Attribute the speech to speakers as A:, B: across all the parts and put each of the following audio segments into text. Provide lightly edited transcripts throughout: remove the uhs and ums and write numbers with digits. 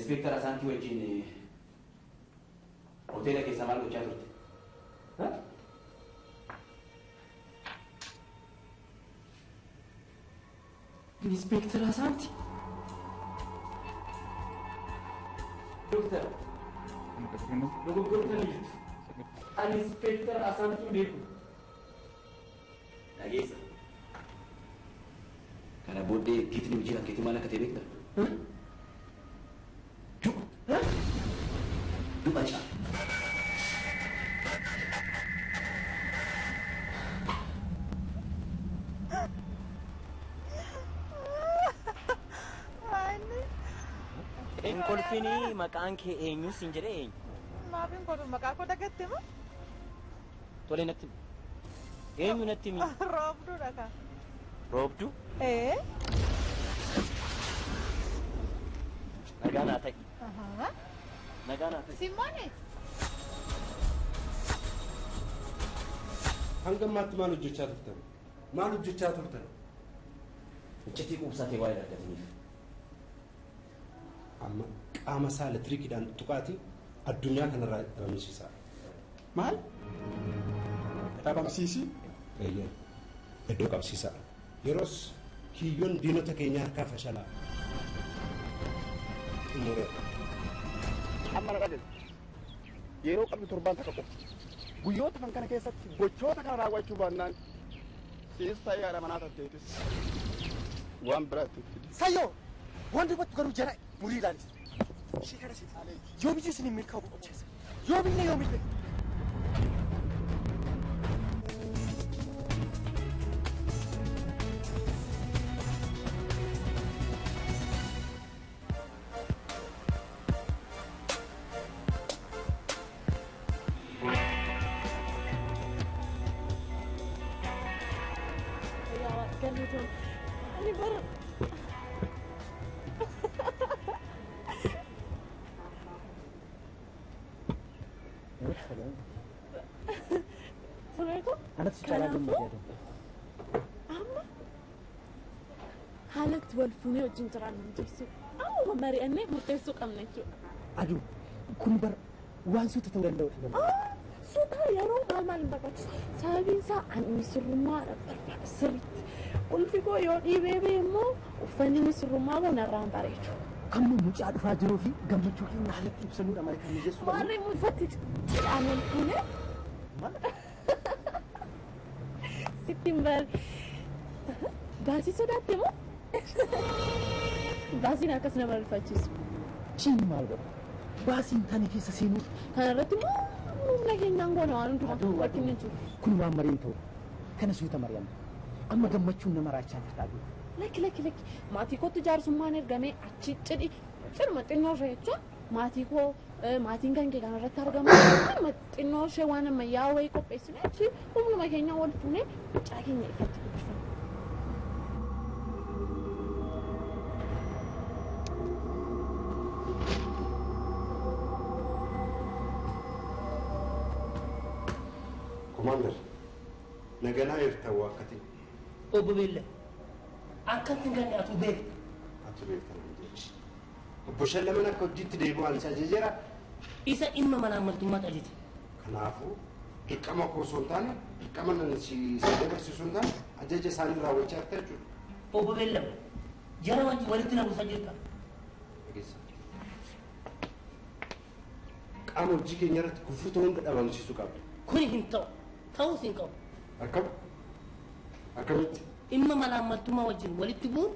A: Inspektara Asaantii wajjin hoteela keessa maal gochaa turte?
B: Inspektara Asaantii?
A: Dooktar, dogoggortanii jirtu. Ani Inspektara Asaantii hin beeku. Dhageessa. Kana booddee gitni hojii kan keetii maal akka ta'e beektaa? Du'a. Du'a caala.
B: Hin kolfinii maqaan kee eenyu siin jedhee eenyu?
C: Maaf hin kolfu maqaa koo dagatte moo?
B: Tole natti himi. Eenyu natti himi?
C: Roobduudha kaa.
B: Roobduu?
C: Ee.
B: Nagaa naa ta'i. Nagaa naa ta'i.
C: Simmooni.
D: Hanga ammaatti maal hojjechaa turtan? Maal hojjechaa turtan?
A: Iccitii quubsaa ta'e waa'ee argataniif.
D: Amma qaama isaa elektirikiidhaan tuqaatii addunyaa kanarraa dhabamsiisaa.
E: Maal? Dhabamsiisi?
D: Eeyyee. Iddoo qabsiisaa. Yeroos kiyyoon diinota keenya harkaa fashalaa. Xumureera.
E: Amma na dhagahi. Yeroo qabdu torbaan takka qofa. Guyyoota kan kana keessatti gochoota kana raawwachuu baannaan siis ta'ee haadha manaa tatteetis waan biraa itti fidi.
F: Sayyoo! Waan dubbatu garuu jara murii ilaalis. Ishee kana si yoomiyyuu isin hin milkaa'u boqocheessa. Yoomillee yoomillee.
C: Ani bara
F: Anatti si caalaa gammadeera.
C: Amma haalatti wal fuunee wajjin jiraannu murteessuu amma mari'annee murteessuu qabna jechuudha.
F: Aduu kun bara waan suuta ta'uu danda'udha.
C: Suuta yeroo maal maal hin barbaachisu. Sababiin isaa ani misirrummaa barbaada sirriitti. Ulfi koo yoo dhiibee bee immoo uffanni misirrummaa koo narraa hin bareedu.
F: Amma mucaa dhufaa jiruu fi gammachuu keenya haalatti ibsannuudha malee kan mijeessuu qabnu.
C: Warri uffatti cidhaan wal fuunee. Sitti hin bar. Baasii sodaatte moo? Baasiin akkas nama rifachiisu.
F: Isheen maal godha? Baasiin tani keessa seenuu.
C: Kana irratti immoo humna keenyaan goona waan hundumaa rakkinni hin jiru.
F: Kun waan mariin ta'u. Kana suuta mari'anna. Amma gammachuun nama raachaa jirta aduu.
C: Lakki lakki lakki maatii kootti jaarsummaan ergamee achi cidhi cidhuma xinnoo ishee jechuun maatii koo maatiin kan kee kan irratti argamu cidhuma xinnoo ishee waan ammayyaa wayii qopheessine achi humnuma keenya wal fuunee mucaa keenya ifatti guddifanna.
D: Komaander, naganaa jirta waakkati.
G: Obbo Beella, akkatti hin ganne atu beekta.
D: Atu beekta naan jedhe. Obbo Shallaman akka hojiitti deebi'an si ajajeera.
G: Isa dhimma malaammaltummaatu ajaje.
D: Kanaafuu dirqama koo osoo hin taane dirqama nan si dabarsiisu hin taane ajaja isaanii raawwachaa jirta jechuudha.
G: Obbo Beella, jara wajjin walitti na buusaa jirta.
D: Dhageessa. Qaama hojii keenya irratti gufuu ta'uu hunda dhabamsiisuu qabda.
G: Kuni hin ta'u. Ta'uus hin qabu.
D: Akkam? Akkamitti?
G: Dhimma malaammaltummaa wajjin walitti bu'uun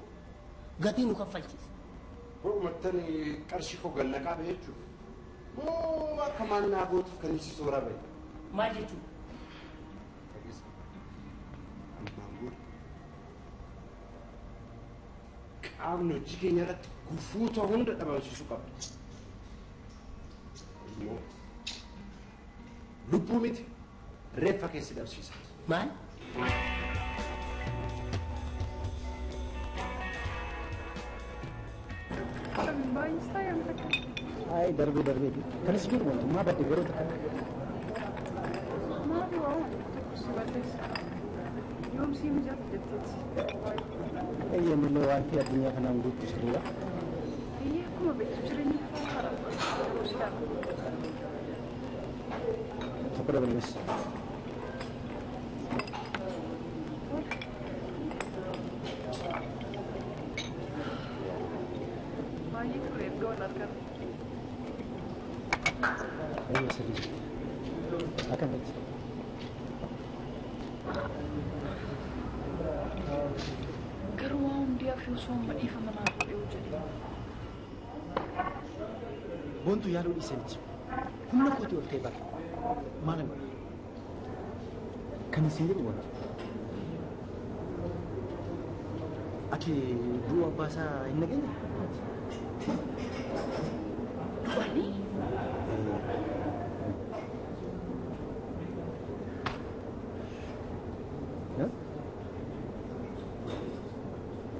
G: gatii nu kaffalchiisa.
D: Ho'umattan qarshii koo gannaqaa ba'e jechuudha. Moo akka maal naa gootuuf kan ibsisu biraa ba'e?
G: Maal jechuudha?
D: Dhageessa. Ammaan booda qaamni hojii keenya irratti gufuu ta'u hunda dhabamsiisuu qabda. Immoo lubbuu miti reeffa keessi dhabsiisa.
G: Maal?
F: Ay darbee darbee kanas jiru wantummaa badde garuu takka.
H: Maali waan tokko si balleessa. Yoom sii mijaatu jetteeti.
F: Eeyyamillee wanti addunyaa kanaan guutu sirriidha.
H: Eeyyee akkuma Akkuma beektu jireenya haadha yeroo si ilaalu.
F: Tokko dabalees.
H: Baay'ee ture erga wal argan.
F: Eeyyee sirrii. Akkam jetti?
H: Garuu waa hundi hafi osoo amma dhiifama naa godhee jedhee.
F: Boontuu yaaluu dhiisee miti. Humna kootii ol ta'e bara. Maal godha? Kan isin jedhu boona. Ati du'a abbaa isaa hin nageenye?
H: Du'anii?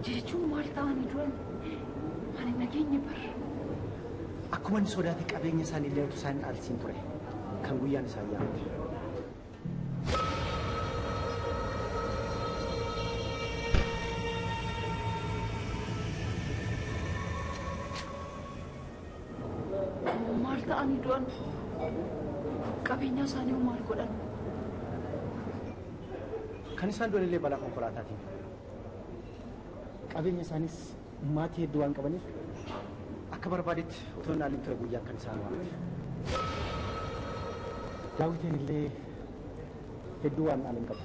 H: Jechuun maal ta'anii du'an? Ani nageenye bara.
F: Akkuma inni sodaate qabeenya isaanii illee utuu isaan dhaalsiin ture kan guyyaan isaan yaamte.
H: Maal ta'anii du'an? Qabeenya isaanii maal godhan?
F: Kan isaan du'an illee balaa konkolaataatiin. Qabeenya isaanis maatii hedduu waan qabaniif akka barbaadetti otoo hin dhaalin ture guyyaan kan isaan waamte. Daawiteen illee hedduu waan dhaalin qabu.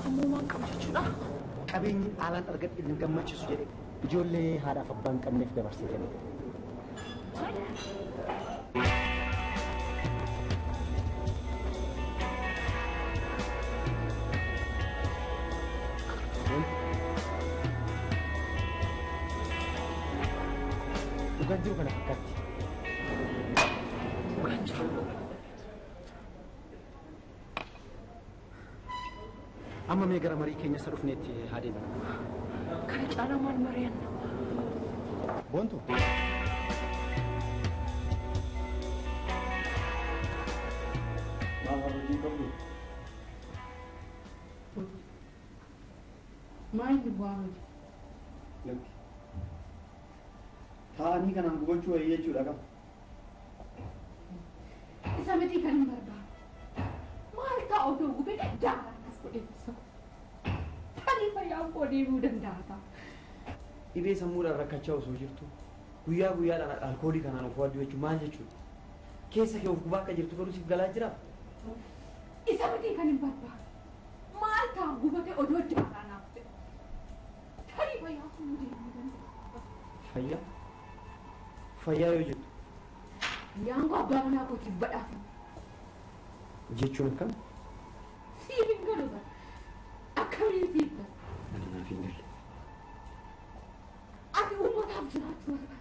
H: Ammoo waan qabu jechuudha.
F: Qabeenyi dhaalaan argadhe hin gammachiisu jedhe ijoollee haadhaaf abbaa hin qabneef dabarsee kenne. Dhugaan jiru kana fakkaatti.
H: Dhugaan jiru.
F: Amma mee gara marii keenya isa dhufneetti haa deemnu.
H: Kana caalaa maal mari'anna?
F: Boontu.
A: Maal hojii qabdu?
C: Maal bu'aa hojii?
A: Lakki. Taa'anii kanaan gubachuu wayii jechuudha qaba.
C: Isa miti kan hin barbaadu. Maal ta'a odoo gubee daaraa akkas godhee ibsa. Tani fayyaan koo deebi'uu danda'a ta'a.
A: Dhibee sammuudhaan rakkachaa osoo jirtu guyyaa guyyaadhaan alkoolii kanaan of waaddu jechuun maal jechuudha? Keessa kee of gubaa akka jirtu garuu siif galaa jiraa?
C: Isa miti kan hin barbaadu. Maal ta'a gubatee odoo daaraa naaf ta'e. Tani fayyaan koo deebi'uu danda'a.
A: Fayyaa? Fayyaa yoo jettu?
C: Fayyaan koo abbaa manaa kootiif badhaafame.
A: Jechuun akkam?
C: Siif hin galu bara. Akkamiin siif gala?
A: Ani naaf hin galle.
C: Ati uummataaf jiraachuu barbaada.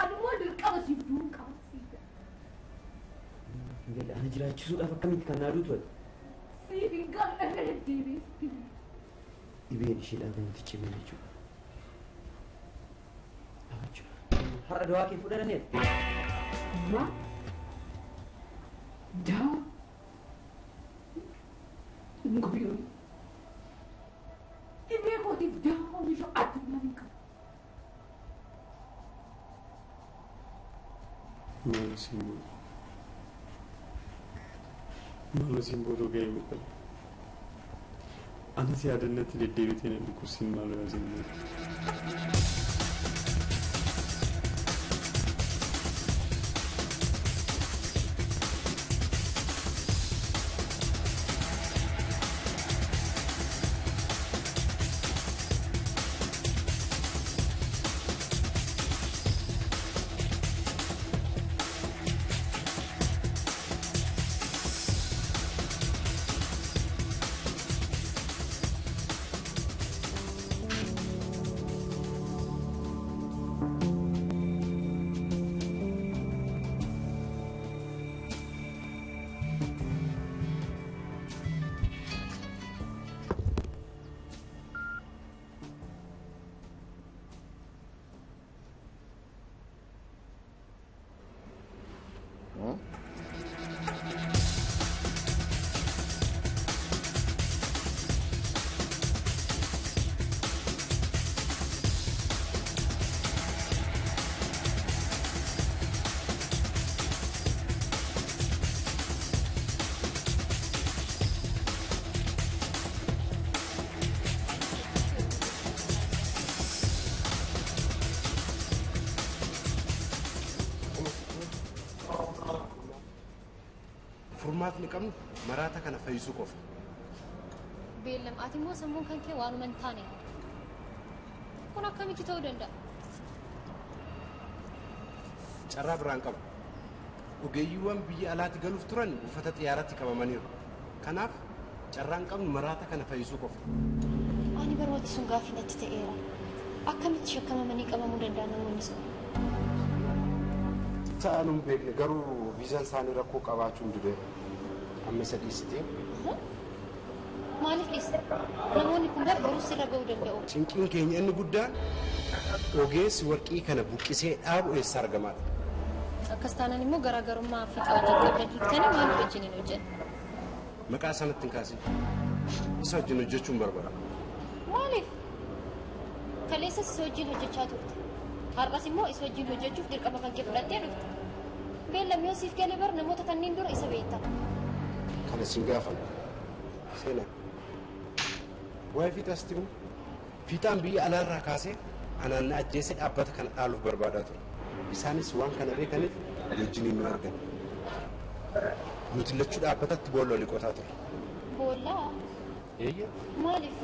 C: Ani immoo dirqama siif du'uun qaba siif gala.
A: Hin galle ana jiraachisuudhaaf akkamitti kan naa duutu ati?
C: Siif hin galu irra deddeebi'ee sitti hima.
A: Dhibeen isheedhaan kan nuti cimee jechuudha. Har'a dawaa kee fudhataniiru?
C: Ma? Dawa? Guyyoo. Dhibee kootiif dawa oomishu addunyaan hin qabu.
I: Maal isin godhu? Maal isin godhu ga'ee boqola? Anis yaadannatti deddeebitee na dhukkubsiin maal isin godhu?
D: Furmaatni qabnu maraata kana fayyisuu qofa.
J: Beellam ati immoo sammuun kan kee waanuma hin taane. Kun akkamitti ta'uu danda'a?
D: Carraa biraan qabu. Ogeeyyiiwwan biyya alaatti galuuf turan buufata xiyyaaratti qabamaniiru. Kanaaf carraan qabnu maraata kana fayyisuu qofa.
J: Ani barbaatti sun gaaffii natti ta'eera. Akkamitti shakkamamanii qabamuu danda'an namoonni sun?
D: Isaan hin beekne garuu viizaan isaanii rakkoo qabaachuu hin dideera. Amma isa dhiisitee.
J: Maaliif dhiiste? Namoonni kun bara borus irra ga'uu danda'u.
D: Cinqiin keenya inni guddaan ogeessi warqii kana buqqisee dhaabu eessa argamaadha?
J: Akkas taanaan immoo garaagarummaa fiixaa wajjin qabdan hiiktanii maaliif wajjin hin hojjenne?
D: Maqaa sanatti hin kaasin. Isa wajjin hojjechuun barbaada.
J: Maaliif? Kaleessas isa wajjin hojjechaa turte. Har'as immoo isa wajjin hojjechuuf dirqama kan kee fudhattee dhufte. Beellam yoo siif gale bar namoota kanneen dura isa beekta.
D: Kana sin gaafadhu. Seenaa. Waa'ee fiixaas timu. Fiixaan biyya alaarraa kaasee anaan na ajjeesee dhaabbata kana dhaaluuf barbaadaa ture. Isaanis waan kana beekaniif wajjin nu argan. Nuti lachuu dhaabbatatti boolla oli qotaa ture.
J: Boollaa?
D: Eeyya.
J: Maaliif?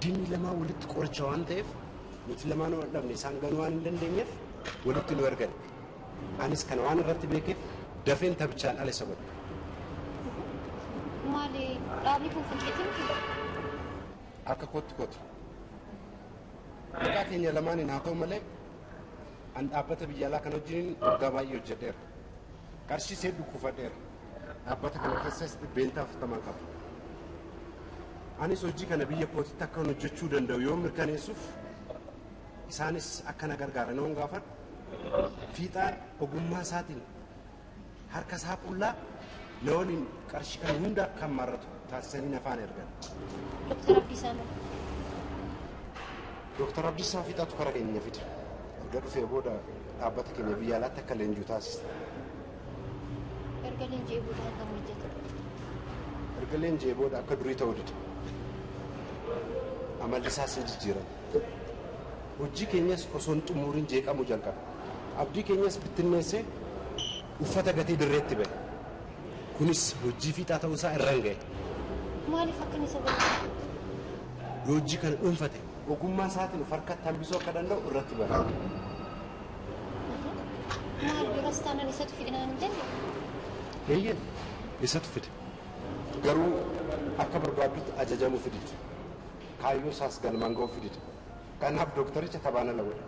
D: Diinni lamaa walitti qoricha waan ta'eef nuti lamaan waan dhabne isaan ganuu waan hin dandeenyeef walitti nu argan. Anis kana waan irratti beekeef dafeen taphichaan ala isa godhe.
J: Maali dhaabni kun kan keetii miti?
D: Akka kootti kootu. Maqaa keenya lamaaniin haa ta'u malee an dhaabbata biyya alaa kan wajjiniin waggaa baay'ee hojjedheera. Qarshii hedduu kuufadheera. Dhaabbata kana keessas 40% qaba. Anis hojii kana biyya kootitti akka hojjechuu danda'u yoo mirkaneessuuf isaanis akka na gargaaran yoon gaafadhu fiixaan ogummaa isaatiin harka isaa qullaa na waliin qarshii kana hunda akka hammaarratu taasisanii na faana ergan.
J: Dooktar Abdiisaa moo?
D: Dooktar Abdiisaa fiixaatu karaa keenya fide. Erga dhufee booda dhaabbata keenya biyya alaatti akka leenji'u taasise.
J: Erga leenji'ee booda hangam hojjeta?
D: Erga leenji'ee booda akka durii ta'uu dide. Amalli isaas ni jijjiirame. Hojii keenyas osoo hin xumuriin jeeqamuu jalqabe. Abdii keenyas bittinneessee uffata gatii dirreetti ba'e. Kunis hojii fiixaa ta'uu isaa irra hin ga'e.
J: Maaliif akkan isa godhe?
D: Yoo hojii kana dhuunfate ogummaa isaatiin of harkatti hambisuu akka danda'u irratti bare.
J: Maal duras taanaan isatu fidinaan hin jenne?
D: Eeyyee isatu fide. Garuu akka barbaaddutti ajajamuu fidite. Kaayyoo isaas galmaan ga'uu fidite. Kanaaf dooktaricha taphaan ala godhe.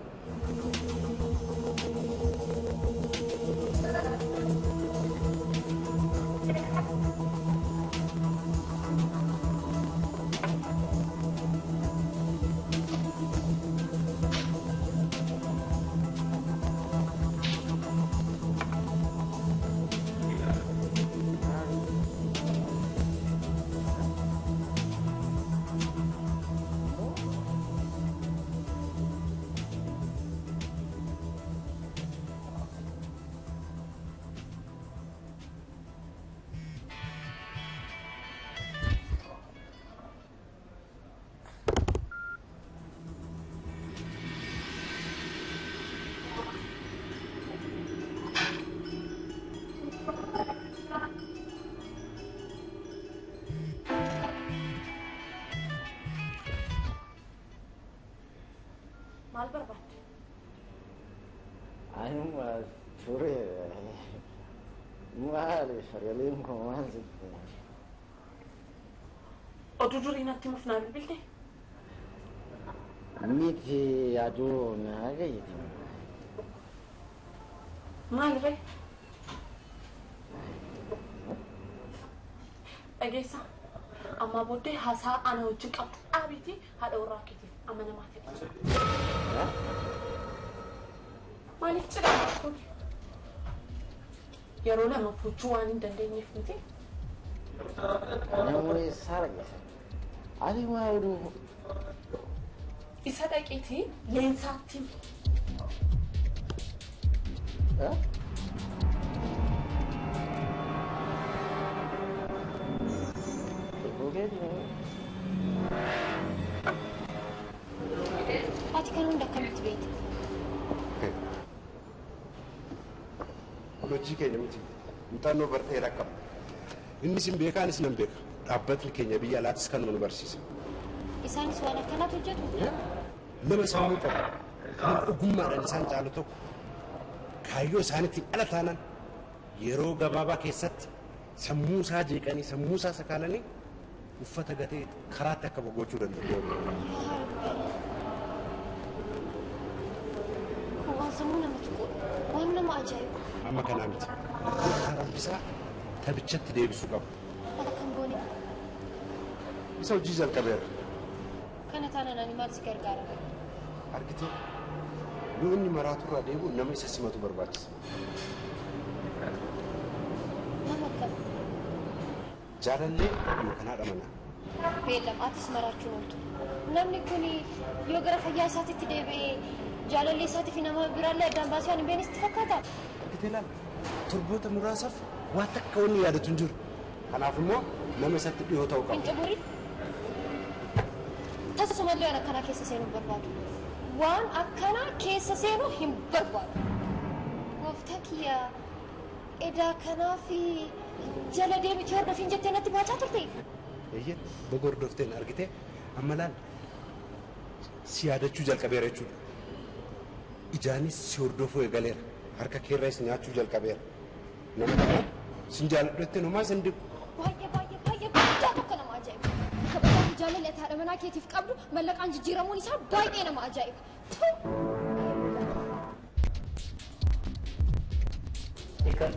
C: Maal barbaadde?
K: Anuma ture. Maali sagaleen kun maal sitti?
C: Oduu durii natti himuuf naa bilbilte?
K: Miti aduu naa gayyiti.
C: Maal ree? Dhageessa ammaa booddee haasaa ana wajjin qabdu dhaabiitii haadha warraa keetiif amanamaa ta'e. Maaliif cidha kun? Yeroo lama fuuchuu waan hin dandeenyeef miti.
K: Namoonni eessaa dhageessa? Ati maa oduu?
C: Isa dhaqiitii leensaatti.
J: Ati kan hunda akkamitti beekta?
D: Kun hojii keenya miti. Muuxannoo bara dheeraa qabna. Innis hin beeka anis nan beeka. Dhaabbatni keenya biyya alaatis kan nu barsiisa.
J: Isaanis waan akkanaatu hojjetu.
D: Nama sammuu qabu, nama ogummaadhaan isaan caalu tokko kaayyoo isaaniitiin ala taanaan yeroo gabaabaa keessatti sammuu isaa jeeqanii sammuu isaa sakaalanii uffata gatee karaatti akka boqochuu danda'u.
J: Kun waan sammuu nama tuqudha. Waan nama ajaa'ibu.
D: Amma kanaa miti. Dooktar Abdisaa taphichatti deebisuu qabu.
J: Akkam goone.
D: Isa hojii jalqabeera.
J: Kana taanaan ani maal si gargaara?
D: Argitee yoo inni maraaturraa deebi'u nama isa simatu barbaachisa.
J: Nama akkam?
D: Jaalallee yookaan haadha manaa.
J: Beellam atis maraachuun ooltu. Namni kun yoo gara fayyaa isaatitti deebi'ee jaalallee isaatii fi nama biraallee addaan baasee waan hin beekne sitti fakkaata?
D: Argitee laal torboota muraasaaf waan takka wanni yaadatu hin jiru. Kanaaf immoo nama isatti dhiyoo ta'uu qaba.
J: Hin xumurin. Tasumallee waan akkanaa keessa seenuu hin barbaadu. Waan akkanaa keessa seenuu hin barbaadu. Gooftaa kiyya edaa kanaaf jala deemiti hordofin jettee natti baachaa turte.
D: Eeyyee baga hordofteen argitee amma laal si yaadachuu jalqabeera jechuudha. Ijaanis si hordofuu eegaleera. Harka keerraas nyaachuu jalqabeera. Nama kana sin jaaladhu jettee homaa sin dhibu.
J: Baay'ee baay'ee baay'ee guddaa tokko nama ajaa'iba. Kabajaa fi jaalalli ati haadha manaa keetiif qabdu mallaqaan jijjiiramuun isaa baay'ee nama ajaa'iba.
B: Hiikan.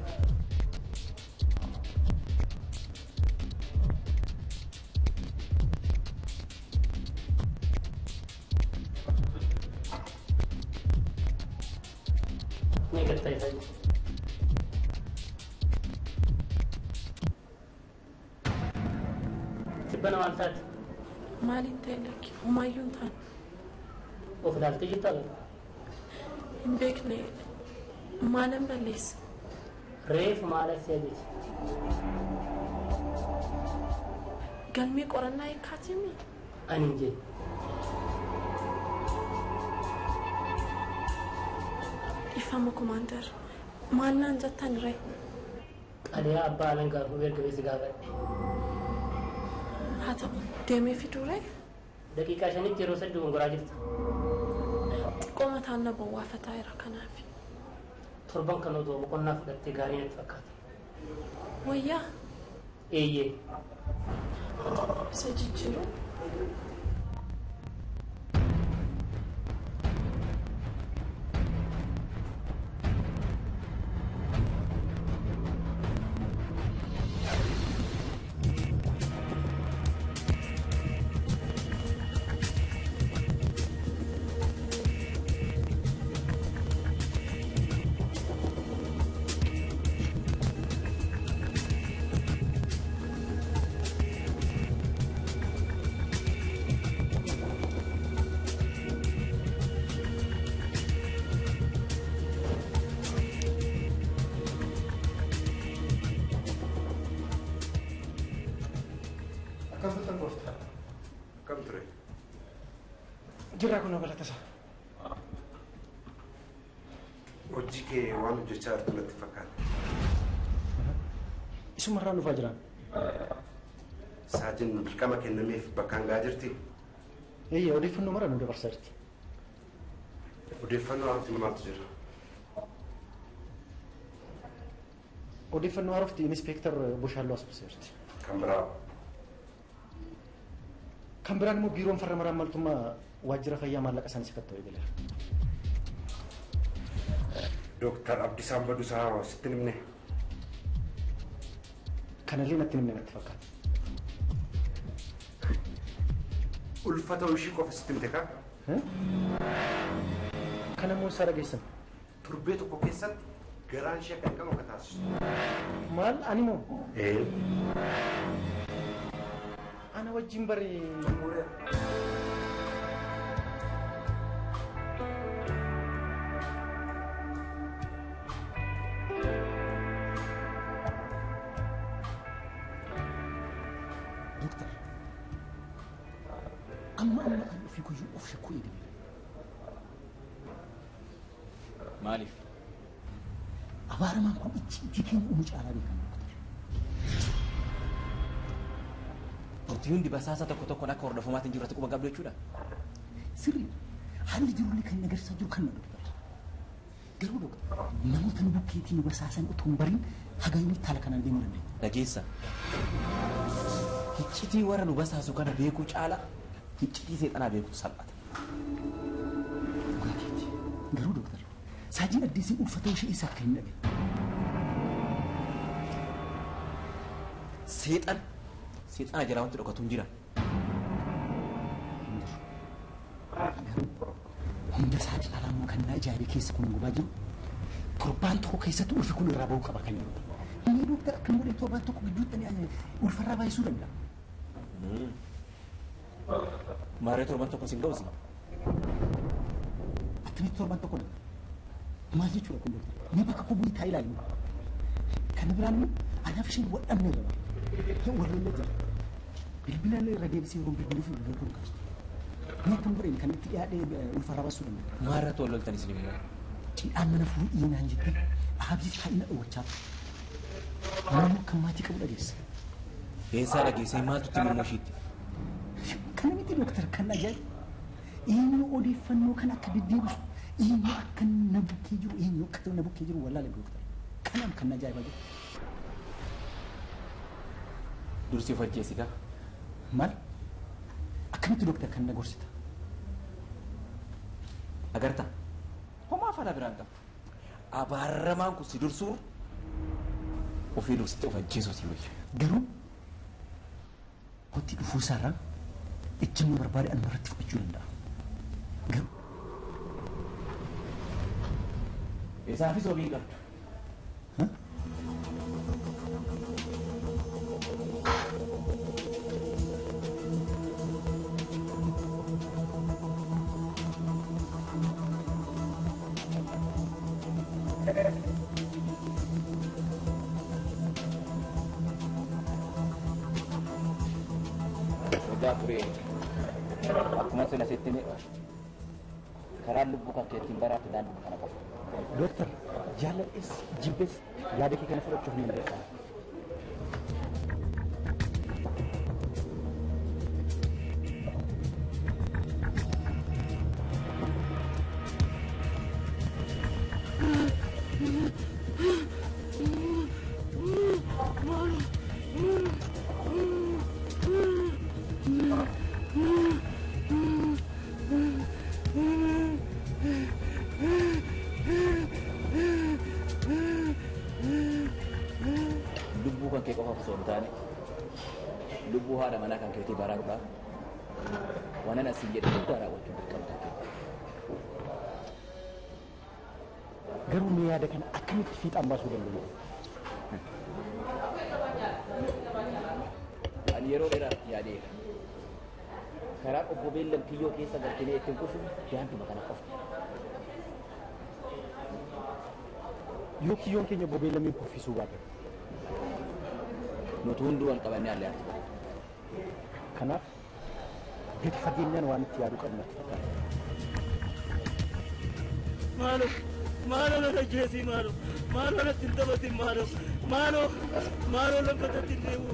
B: Mee gadi ta'i ta'i. Tibbana maal taate?
C: Maaliin ta'e lakki homaayyuu hin taane.
B: Of ilaaltee jirtaa?
C: Hin beekne maalan balleessa?
B: Reefu maal si ajaje?
C: Galmee qorannaa hiikkaatiimi?
B: Ani hin jenne. Ifama
C: komaandar maal naan jettan ree?
B: Xaliyaa abbaa alangaa fi erga si gaafadhe.
C: Haa ta'u deemee fiduu ree?
B: Daqiiqaa 5tti yeroo 3 gongoraa jirta.
C: Xiqqoo mataan na bowwaafataa jira kanaaf.
B: Torban kan otoo boqonnaa fudhattee gaarii natti fakkaata.
C: Wayyaa?
B: Eeyyee.
C: Isa jijjiiru?
D: Akkam ture?
F: Jirraa kun galata isaa.
D: Hojii kee waan hojjechaa jirtu natti fakkaata.
F: Isumarraan dhufaa jiraan.
D: Saajin dirqama kennameef bakkaan gahaa jirti.
F: Eeyyee odeeffannoo mara nu dabarsaa jirti.
D: Odeeffannoo haarofti maaltu jira?
F: Odeeffannoo haarofti inspektar Boshaalloo as dhufee jirti.
D: Kan biraa.
F: Kan biraan immoo biiroon farra maraammaltummaa waajjira fayyaa maallaqa isaanii sakatta'uu eegaleera.
D: Dooktar Abdisaan Baduusaa sitti himne.
F: Kanallee natti himne natti fakkaata.
D: Ulfa ta'uu ishii qofa sitti himte kaa?
F: Kana immoo isaa dhageessan.
D: Torbee tokko keessatti garaan ishee akka dhiqamu akka taasistu.
F: Maal ani moo?
D: Ee.
F: Ana wajjin baree.
L: Doktar, amma amma an ofii guyyuu of shakkuu eegaleera.
B: Maaliif?
L: Abaaramaan kun icciitii keenya uumuu caalaa beekama Doktar.
B: Nuti hundi basaasa tokko tokkoon akka hordofamaatiin jirru quba qabdu jechuudha.
F: Sirrii haalli jirullee kan inni agarsiisaa jiru kan doktar. Garuu doktar namoota nu bukkeetii nu basaasan otoo hin bariin haga yoomitti haala kanaan deemuu dandeenya?
B: Dhageessa. Iccitii warra nu basaasu kana beekuu caala iccitii seexanaa beekuutu salphata.
F: Dhugaatiiti. Garuu doktar saajiin addeessiin ulfa ta'uu ishee eessaaf kan hin dhabe?
B: Seexan seexana jalaa wanti dhokatu hin jira.
F: Hunda isaa caalaa immoo kan na ajaa'ibee keessa kun gubaa jiru torbaan tokko keessatti ulfi kun irraa bahuu qaba kan jedhu. Inni doktar akkam godhee torbaan tokko gidduutti ani ulfarraa baay'isuu danda'a.
B: Maarree torban tokko sin ga'usi?
F: Attamitti torban tokko dha? Maal jechuudha kun doktar? Mee bakka koo bu'ii taa'ee ilaali. Kana biraan immoo anaaf isheen wal dhabne irra wal lollee jira. Bilbila illee irra deebisee yeroo bilbiluuf bilbila kun kaastu. Mee akkam godheen kan itti dhiyaadhee ulfarraa baasuu danda'a?
B: Maarratti wal loltan isin immoo?
F: Cidhaan mana fuudhii naan jettee dhaabsiif taa'ina dhowwachaa ture. Naannoo akka maatii qabu dhageessa.
B: Eessaa dhageessee maaltu itti mormuu ishiitti?
F: Kana miti doktar kan ajaa'ibu. Eenyu odeeffannoo kan akka deddeebisu, eenyu akka na bukkee jiru, eenyu akka na bukkee jiru wallaale doktar. Kanaaf kan ajaa'ibaa jiru.
B: Dursi of ajjeesi gaa.
F: Maal? Akkamitti doktar kan na gorsita?
B: Agartaa? Homaa afaan biraan qabdu. Abaaramaan kun si dursuur ofii dursitee of ajjeesuu si wayya.
F: Garuu kotti dhufuu isaarraa ejjennoo barbaade anuma irratti fudhachuu danda'a. Garuu
B: Isaafis wabii hin qabdu. Egaa ture akkuma sila sitti karaan lubbuu kan keetiin baraatu daandii kana qofa.
F: Dooktar jaaladhes jibbes yaada kee kana fudhachuuf ni dandeessa.
B: Lubbuu kan kee qofaaf osoo hin taane lubbuu haadha manaa kan keetii baraaruudhaaf waan ani asiin jedhe hundaa raawwachuun dirqama kan keeti.
F: Garuu mee yaada kana akkamitti fiixaan baasuu dandeenya?
B: Ani yeroo dheeraaf yaadeera. Karaa obbo Beellam kiyyoo keessa galchinee ittiin kufuun daanduma kana qofa.
F: Yoo kiyyoon keenya obbo Beellamiin kuffisuu baate.
B: Nuti hunduu wal qabannee allaatti.
F: Kanaaf gadi fageenyaan waan itti yaaduu qabnu natti fakkaata.
M: Maaloo maaloo na ajjeesii maaloo maaloo natti hin taphatin maaloo maaloo maaloo lammatatti hin deemu.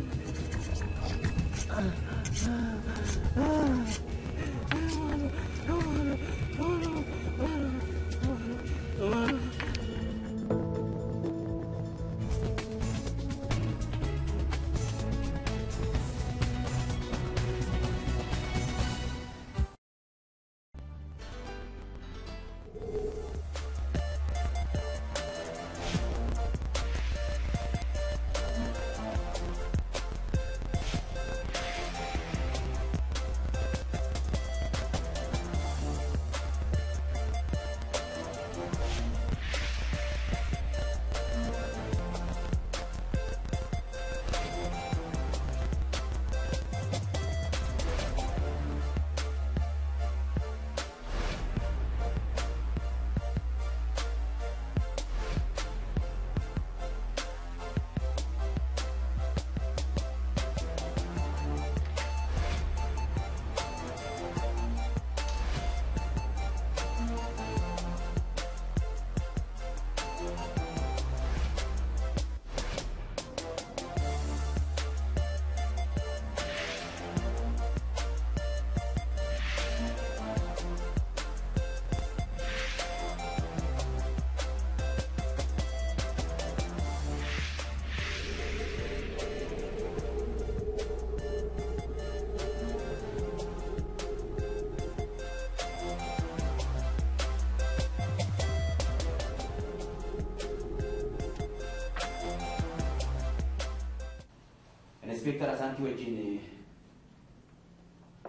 B: Inspektar Asaantii wajjin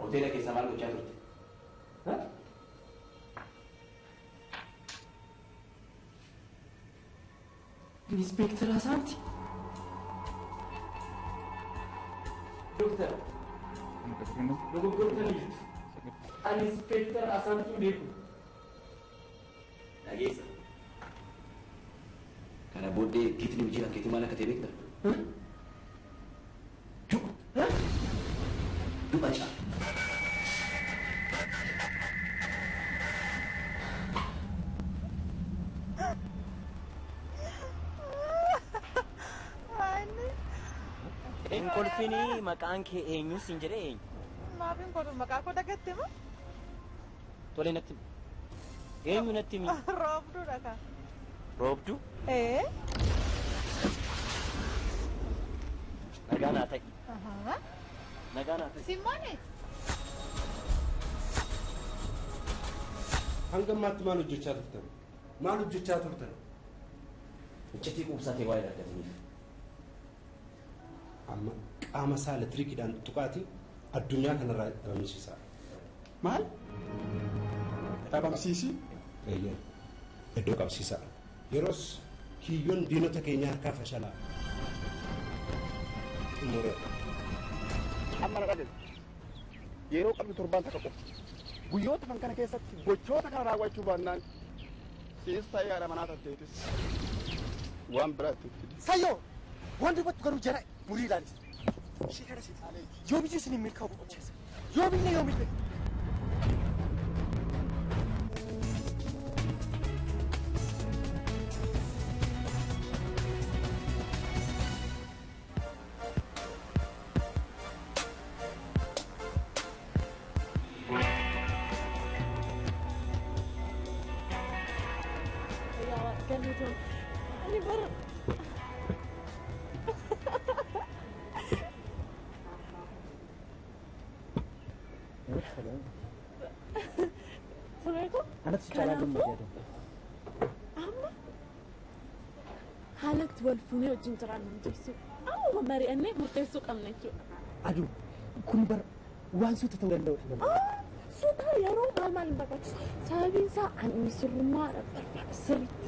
B: hoteela keessa maal gochaa turte?
A: Inspektar Asaantii? Dooktar, dogoggortanii jirtu. Ani Inspektar Asaantii beeku.
B: Dhageessa. Kana booddee gitni hojii kan keetii maal akka ta'e beektaa? Du'a. Du'a caala.
M: Hin kolfinii maqaan kee eenyu siin jedhee eenyu?
N: Maaf hin kolfu maqaa koo dagatte moo?
M: Tole natti himi. Eenyu natti himi?
N: Roobduudha kaa.
M: Roobduu?
N: Ee.
M: Nagaa naa ta'i. Nagaa naa ta'i.
N: Simmoone.
D: Hanga ammaatti maal hojjechaa turtan? Maal hojjechaa turtan?
B: Iccitii quubsaa ta'e waa'ee argataniif.
D: Amma qaama isaa elektirikiidhaan tuttuqaatii addunyaa kanarraa dhabamsiisaa.
E: Maal? Dhabamsiisii?
D: Eeyyee. Iddoo qabsiisaa. Yeroos kiyyoon diinota keenya harkaa fashalaa. Xumureera.
E: Amma na dhagaye. Yeroo qabdu torbaan takka qofa. Guyyoota fan kana keessatti gochoota kana raawwachuu baannaan siis ta'ee haadha manaa tatteetis waan biraa itti fidi.
F: Sayyoo! Waan dubbatu garuu jara murii ilaalis. Ishee kana si yoomiyyuu isin hin milkaa'u boqocheessa. Yoomillee yoomillee.
C: Ani bara
F: Anatu si caalaa gammadeera.
C: Amma haalatti wal fuunee wajjin jiraannu murteessuu amma mari'annee murteessuu qabna jechuudha.
F: Aduu kun bara waan suuta ta'uu danda'udha.
C: Suuta yeroo maal maal hin barbaachisu. Sababiin isaa ani misirrummaadha barbaada sirriitti.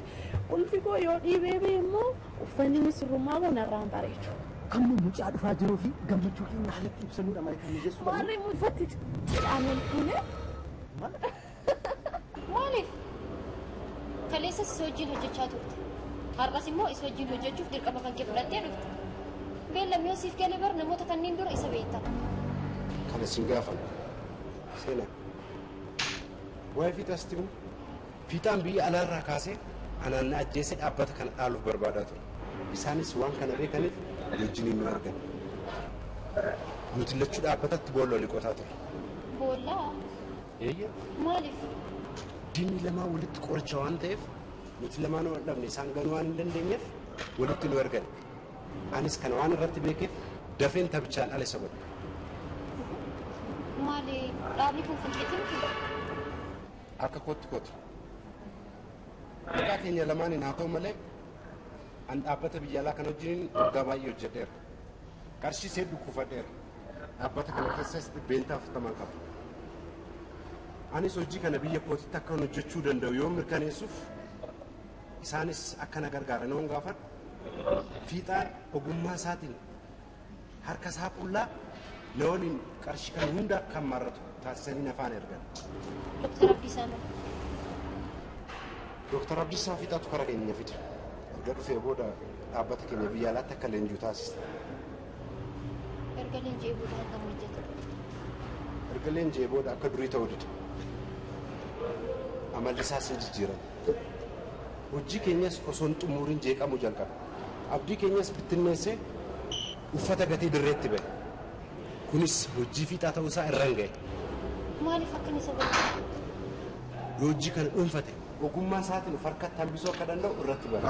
C: Ulfi koo yoo dhiibee bee immoo uffanni misirrummaa koo narraa hin bareedu.
F: Kamma mucaa dhufaa jiruu fi gammachuu keenya haalatti ibsannuudha malee kan mijeessuu qabnu.
C: Warri uffatti cidhaan wal fuunee.
J: Maaliif? Kaleessas isa wajjin hojjechaa turte. Har'as immoo isa wajjin hojjechuuf dirqama kan kee fudhattee dhufte. Beellam yoo siif gale bar namoota kanneen dura isa beekta.
D: Kana sin gaafanna. Seenaa. Waa'ee fiixaas timu. Fiixaan biyya alaarraa kaasee anaan na ajjeesee dhaabbata kana dhaaluuf barbaadaa ture. Isaanis waan kana beekaniif wajjin nu argan. Nuti lachuu dhaabbatatti boolla oli qotaa ture.
J: Boollaa?
D: Eeyya.
J: Maaliif?
D: Diinni lamaa walitti qoricha waan ta'eef nuti lamaan wal dhabne isaan ganuu waan hin dandeenyeef walitti nu argan. Anis kana waan irratti beekeef dafeen taphichaan ala isa godhe.
J: Maali dhaabni kun finqeetii miti?
D: Akka kootti kooti. Maqaa keenya lamaaniin haa ta'u malee an dhaabbata biyya alaa kan wajjin waggaa baay'ee hojjedheera. Qarshii hedduu kuufadheera. Dhaabbata kana keessas 40% qaba. Anis hojii kana biyya kootitti akka hojjechuu danda'u yoo mirkaneessuuf isaanis akka na gargaaran yoon gaafadhu fiixaan ogummaa isaatiin harka isaa qullaa na waliin qarshii kana hunda akka hammaarratu taasisanii nafaan ergan.
J: Dooktar Abdiisaa maal?
D: Dooktar Abdiisaa fiixaatu kara keenya fide. Erga dhufee booda dhaabbata keenya biyya alaatti akka leenji'u taasise.
J: Erga leenji'ee booda akkam hojjeta?
D: Erga leenji'ee booda akka durii ta'uu dide. Amalli isaas ni jijjiirame. Hojii keenyas osoo hin xumuriin jeeqamuu jalqabe. Abdii keenyas bittinneessee uffata gatii dirreetti ba'e. Kunis hojii fiixaa ta'uu isaa irraan ga'e.
J: Maaliif akkan isa godhe?
D: Yoo hojii kana dhuunfate ogummaa isaatiin of harkatti hambisuu akka danda'u irratti bare.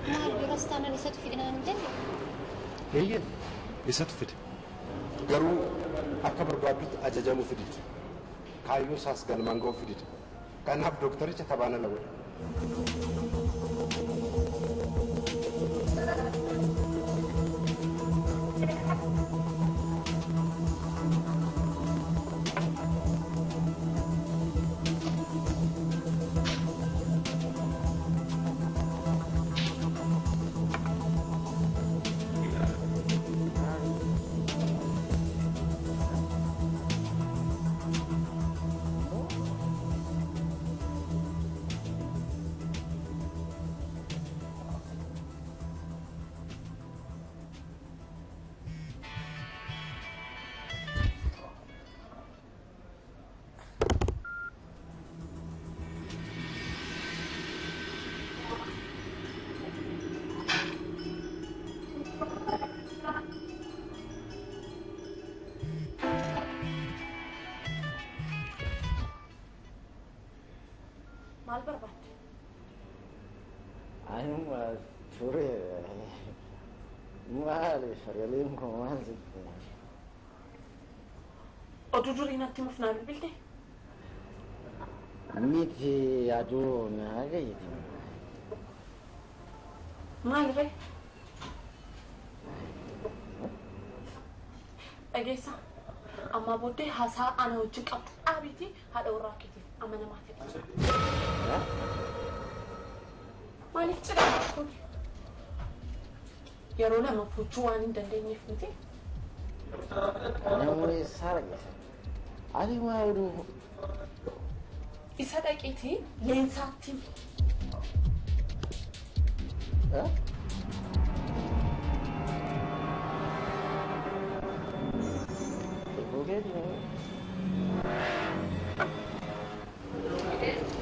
J: Maal duras taanaan isatu fide naan hin jenne?
D: Eeyyee isatu fide. Garuu akka barbaaddutti ajajamuu fidite. Kaayyoo isaas galmaan ga'uu fidite. Kanaaf dooktaricha taphaan ala godhe.
C: Maal barbaadde?
K: Anuma ture. Maali sagaleen koo maal sitti?
C: Oduu durii natti himuuf naa bilbilte?
K: Miti aduu naa gayyite.
C: Maal ree? Dhageessa ammaa booddee haasaa ana wajjin qabdu dhaabiitii haadha warraa keetiif amanamaa ta'e. Maaliif cidha kun? Yeroo lama fuuchuu waan hin dandeenyeef miti.
K: Namoonni eessaa dhaqeessa? Ani maa oduu
C: Isa dhaqiitii leensaatti himi.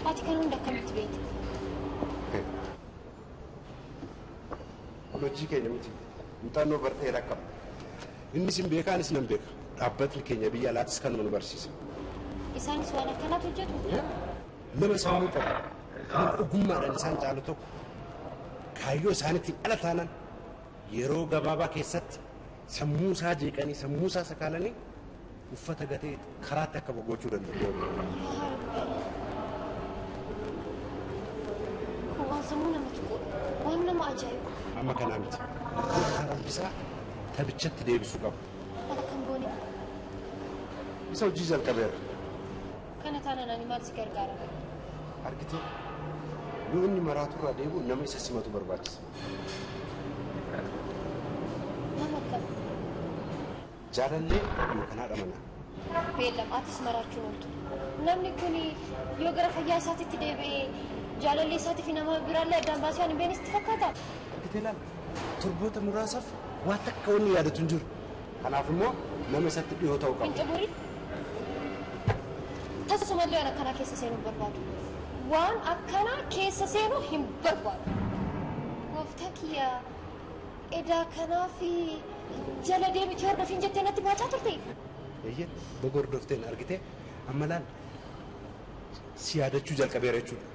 J: Ati kan hunda akkamitti beekta?
D: Kun hojii keenya miti. Muuxannoo bartee qabna. Innis hin beeka anis nan beeka. Dhaabbatni keenya biyya alaattis kanuma nu barsiisa.
J: Isaanis waan akkanaatu hojjetu?
D: Nama sammuu qabu, nama ogummaadhaan isaan caalu tokko kaayyoo isaaniitiin ala taanaan yeroo gabaabaa keessatti sammuu isaa jeeqanii sammuu isaa sakaalanii uffata gatee karaatti akka bogochuu danda'u.
J: Kun waan sammuu nama tuqudha. Waan nama ajaa'ibu.
D: Amma kanaa miti. Gooftaan Rabbisaa taphichatti deebisuu qabu.
J: Akkam goone.
D: Isa hojii jalqabeera.
J: Kana taanaan ani maal si gargaara?
D: Argitee yoo inni maraatu irraa deebi'u nama isa simatu barbaachisa.
J: Nama akkam?
D: Jaalallee yookaan haadha manaa.
J: Beellam atis maraachuun ooltu. Namni kun yoo gara fayyaa isaatitti deebi'ee jaalallee isaatii fi nama biraallee addaan baasee waan hin beekne sitti fakkaata?
D: Argitee laal torboota muraasaaf waan takka wanni yaadatu hin jiru. Kanaaf immoo nama isatti dhiyoo ta'uu
J: Hin
D: qaba.
J: xumurin. Tasumallee waan akkanaa keessa seenuu hin barbaadu. Waan akkanaa keessa seenuu hin barbaadu. Gooftaa kiyya edaa kanaaf jala deemiti hordofiin jettee natti baacaa turte.
D: Eeyyee baga hordofteen argitee amma laal si yaadachuu jalqabeera jechuudha.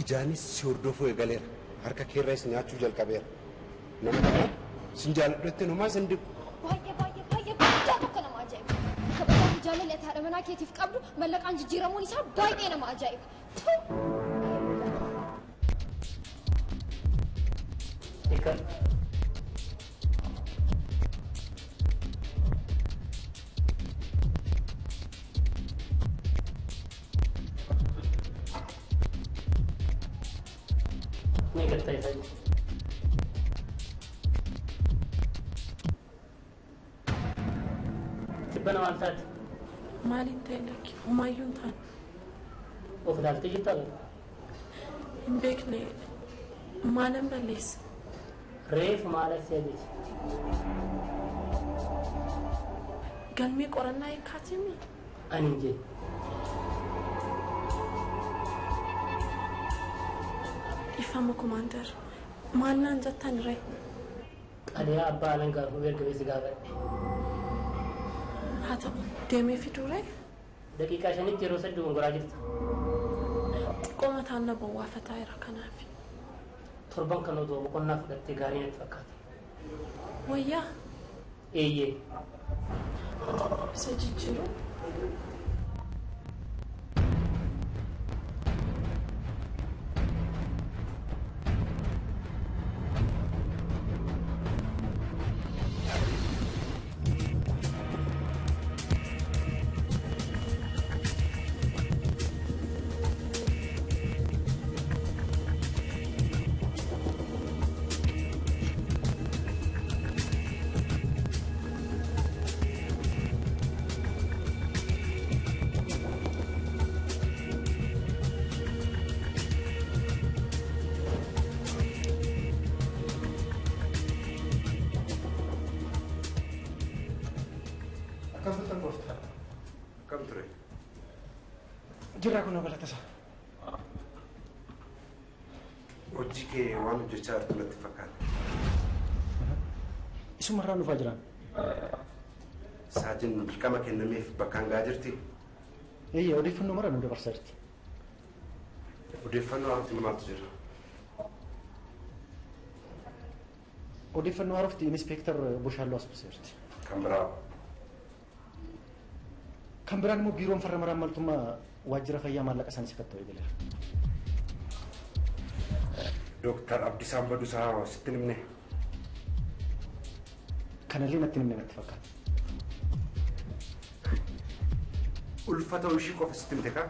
D: Ijaanis si hordofuu eegaleera. Harka keerraas nyaachuu jalqabeera. Nama kana sin jaaladhu jettee homaa sin dhibu.
J: Baay'ee baay'ee baay'ee guddaa tokko nama ajaa'iba. Kabajaa fi jaalalli ati haadha manaa keetiif qabdu mallaqaan jijjiiramuun isaa baay'ee nama ajaa'iba. Tuu!
M: Hiikan. Mee galtaa isaa jiru. Tibbana maal taate?
C: Maaliin ta'e lakki homaayyuu hin taane.
M: Of ilaaltee jirtaa garuu?
C: Hin beekne maalan balleessa?
M: Reefu maal as ajaje?
C: Galmee qorannaa hiikkaatiimi?
M: Ani hin jenne.
C: Ifama komaandar. Maal naan jettan ree?
M: Xaliyaa abbaa alangaa fuudhee erga si gaafadhe.
C: Haa ta'u deemee fiduu ree?
M: Daqiiqaa shanitti yeroo sadii gongoraa jirta.
C: Xiqqoo mataan na bowwaafataa jira kanaaf.
M: Torban kan otoo boqonnaa fudhattee gaarii natti fakkaata.
C: Wayyaa
M: Eeyyee.
C: isa jijjiiru.
F: Akkam turtan gooftaa?
D: Akkam ture?
F: Jirraa kun galata isaa.
D: Hojii kee waan hojjechaa jirtu natti fakkaata.
F: Isumarraan dhufaa jiraan.
D: Saajin dirqama kennameef bakkaan gahaa jirti.
F: Eeyyee odeeffannoo mara nu dabarsaa jirti.
D: Odeeffannoo haarofti maaltu jira?
F: Odeeffannoo haarofti Inspektar Boshaalloo Asbirseerti.
D: Kan biraa.
F: Kan biraan immoo biiroon farra maraammaltummaa waajjira fayyaa maallaqa isaanii sakatta'uu eegaleera.
D: Dooktar Abdiisaan Baduusaa sitti himne.
F: Kanallee natti himne natti fakkaata.
D: Ulfa ta'uu ishii qofa sitti himte kaa?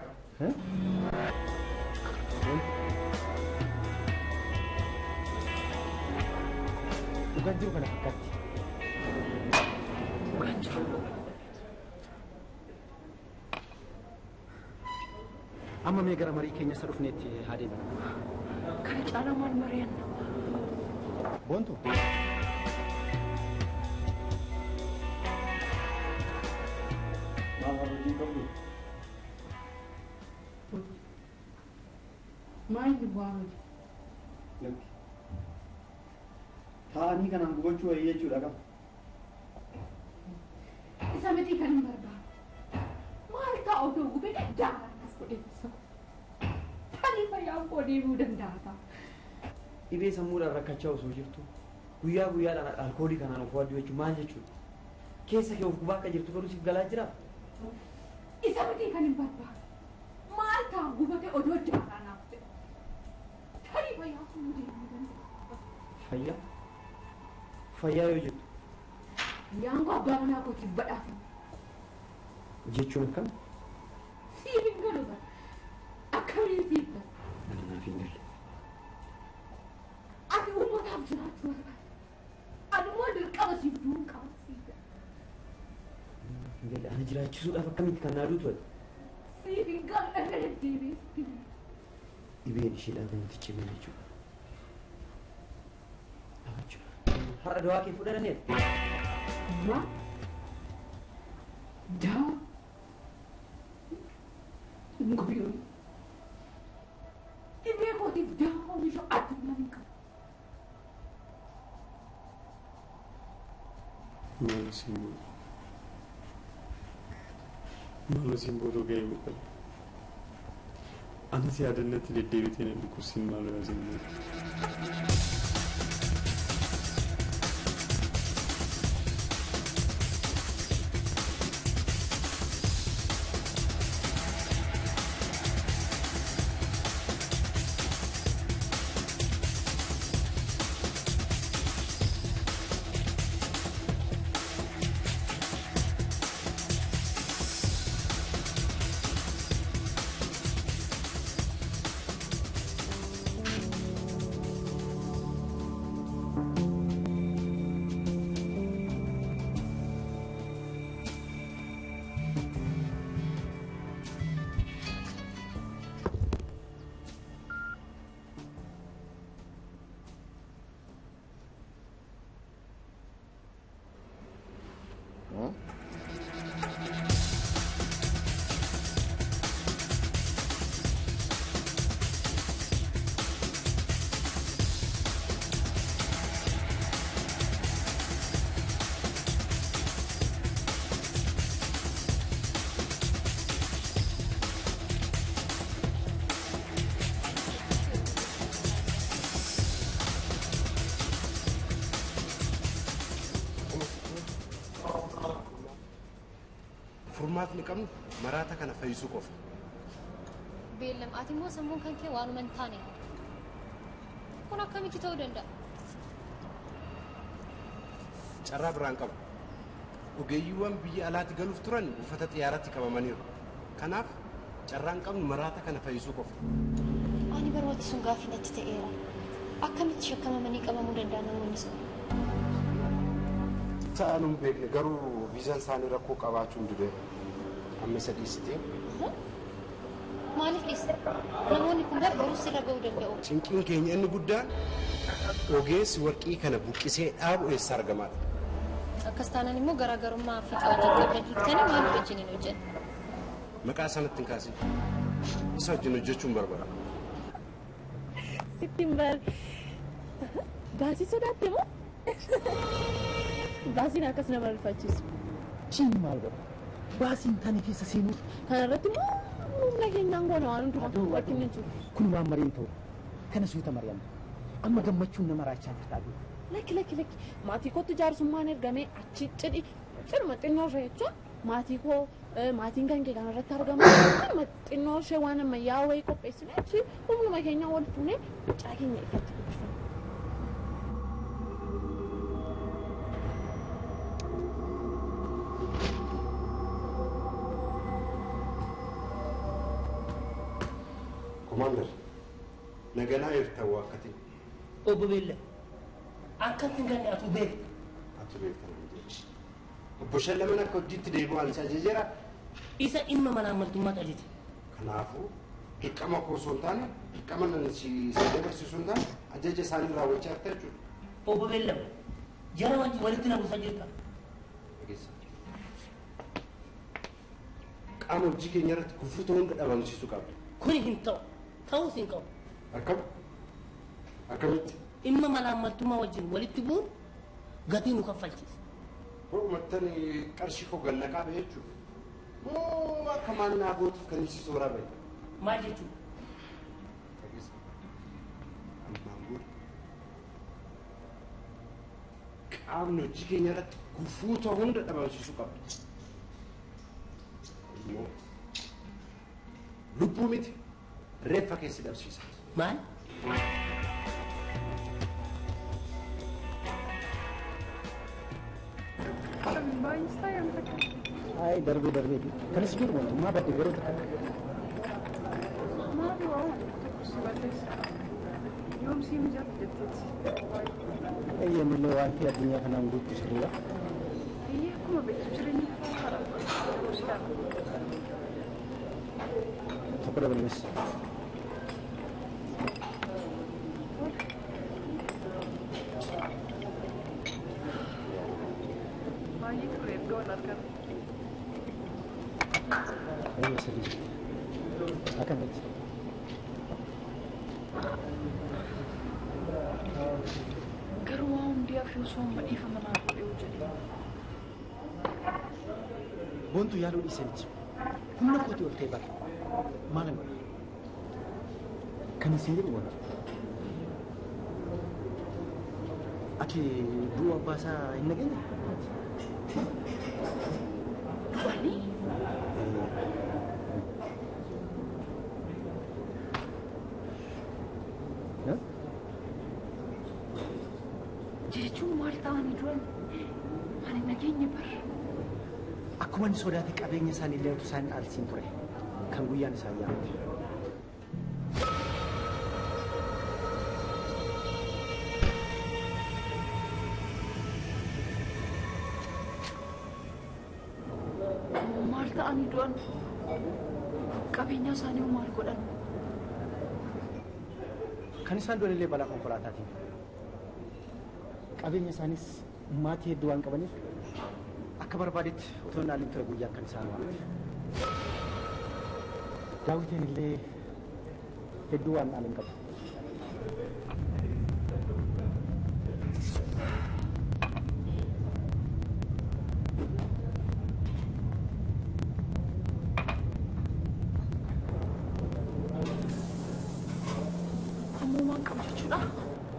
F: Dhugaan jiru kana fakkaatti.
H: Dhugaan jiru.
F: Amma mee gara marii keenya isa dhufneetti haa deemnu.
H: Kana caalaa maal mari'anna?
F: Boontu.
A: Maal hojii qabdu?
C: Maal bu'aa hojii?
A: Lakki. Taa'anii kanaan gubachuu wayii jechuudha qaba.
C: Isa miti kan hin barbaadu. Maal ta'a odoo gubee daaraa akkas godhee ibsa. Tani fayyaan koo deebi'uu danda'a ta'a.
A: Dhibee sammuudhaan rakkachaa osoo jirtu guyyaa guyyaadhaan alkoolii kanaan of waaddu jechuun maal jechuudha? Keessa kee of gubaa akka jirtu garuu siif galaa jiraa?
C: Isa miti kan hin barbaadu. Maal ta'a gubatee odoo daaraa naaf ta'e. Tani fayyaan koo deebi'uu danda'a.
A: Fayyaa? Fayyaa yoo jettu.
C: Fayyaan koo abbaa manaa kootiif badhaafame.
A: Jechuun akkam?
C: Siif hin galu bara. Akkamiin siif gala?
A: Ani naaf hin galle.
C: Ati uummataaf jiraachuu barbaada. Ani immoo dirqama siif du'uun qaba siif gala.
A: Naaf hin galle. Ana jiraachisuudhaaf akkamitti kan naa duutu ati?
C: Siif hin galu irra deddeebi'ee sitti hima.
A: Dhibeen isheedhaan kan nuti cimee jechuudha. Har'a dawaa kee fudhanneef.
C: Ma? Dawa? Ngobiyoo. Dhibee kootiif dawa oomishu addunyaan hin qabu.
I: Maaloo Simboo. Maaloo Simboo ga'ee boqodha. Anis yaadannatti deddeebitee na dhukkubsiin maaloo yaa Simboo.
D: Furmaatni qabnu maraata kana fayyisuu qofa.
J: Beellam ati immoo sammuun kan kee waanuma hin taane. Kun akkamitti ta'uu danda'a?
D: Carraa biraan qabu. Ogeeyyiiwwan biyya alaatti galuuf turan buufata xiyyaaraatti qabamaniiru. Kanaaf carraan qabnu maraata kana fayyisuu qofa.
J: Ani barbaatti sun gaaffii natti ta'eera. Akkamitti shakkamamanii qabamuu danda'an namoonni sun?
D: Sa'aan hin beekne garuu viizaan isaanii rakkoo qabaachuu hin dideera. Amma isa dhiisitee.
J: Maaliif dhiiste? Namoonni kun barbaadus irra ga'uu danda'u.
D: Cinqiin keenya inni guddaan ogeessi warqii kana buqqisee dhaabu eessa argamaadha?
J: Akkas taanaan immoo garaagarummaa fi wajjin qabdan hiiktanii maaliif wajjin hin hojjenne?
D: Maqaa sanatti hin kaasin. Isa wajjin hojjechuun barbaada.
C: Sitti hin bar. Baasii sodaatte moo? Baasiin akkas nama rifachiisu.
F: Isheen maal godha? Baasiin tani keessa seenuu.
C: Kana irratti immoo Humna keenyaan goona waan hundumaa rakkinni hin jiru.
F: Kun waan mariin ta'u kana suuta mari'anna. Amma gammachuun nama raachaa jirta aduu.
C: Lakki lakki lakki maatii kootti jaarsummaan ergamee achi cidhi cidhuma xinnoo ishee jechuun maatii koo maatiin kan kee kan irratti argamu cidhuma xinnoo ishee waan ammayyaa wayii qopheessine achi humnuma keenya wal fuunee mucaa keenya ifatti guddifanna.
D: Komaander, naganaa jirta waakkati.
G: Obbo Beella, akkatti hin ganne atu beekta.
D: Atu beekta naan jedhe. Obbo Shallaman akka hojiitti deebi'an si ajajeera.
G: Isa dhimma malaammaltummaatu ajaje.
D: Kanaafuu dirqama koo osoo hin taane dirqama nan si dabarsiisu hin taane ajaja isaanii raawwachaa jirta jechuudha.
G: Obbo Beella, jara wajjin walitti na buusaa jirta.
D: Dhageessa. Qaama hojii keenya irratti gufuu ta'uu hunda dhabamsiisuu qabda.
G: Kuni hin ta'u. Ta'uus hin qabu.
D: Akkam? Akkamitti?
G: Dhimma malaammaltummaa wajjin walitti bu'uun gatii nu kaffalchiisa.
D: Ho'umattan qarshii koo gannaqaa ba'e jechuudha. Moo akka maal naa gootuuf kan inni si sooraa ba'e?
G: Maal jechuudha?
D: Dhageessa. Ammaan booda qaamni hojii keenya irratti gufuu ta'u hunda dhabamsiisuu qabda. Immoo lubbuu miti reeffa keessi dhabsiisa.
G: Maal?
F: Ay darbee darbeeti. Kanas jiru wantummaa badde yeroo takka.
H: Maali waa tokko si balleessa. Yoom sii mijaatu jetteeti.
F: Eeyyamillee wanti addunyaa kanaan guutu sirriidha.
H: Eeyyee akkuma beektu jireenya karaa yeroo si dhaaba.
F: Tokko dabalmees.
H: Baay'ee ture erga wal argan.
F: Eeyyee sirrii. Akkamitti?
H: Garuu waa hundiyaaf yoo sooma dhiifama naa godhe jedhe.
F: Boontuu yaaluu dhiisee miti. Humna kootii ol ta'e bara. Maal godha? Kan isin jedhu boona. Ati du'a abbaa isaa hin nageenye?
H: Du'anii? Jechuun maal ta'anii du'an? Ani nageenye bara.
F: Akkuma inni sodaate qabeenya isaanii illee utuu isaan dhaalsiin ture kan guyyaan isaan yaamte.
H: Maal ta'anii du'an? Qabeenya isaanii maal godhan?
F: Kan isaan du'an illee balaa konkolaataatiin. Qabeenya isaanis maatii hedduu waan qabaniif akka barbaadetti otoo hin dhaalin ture guyyaan kan isaan waamte. Daawiteen illee hedduu waan dhaalin qabu.
H: Ammoo waan qabu jechuudha.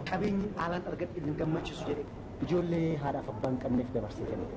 F: Qabeenyi dhaalaan argadhe hin gammachiisu jedhe ijoollee haadhaaf abbaa hin qabneef dabarsee kenne.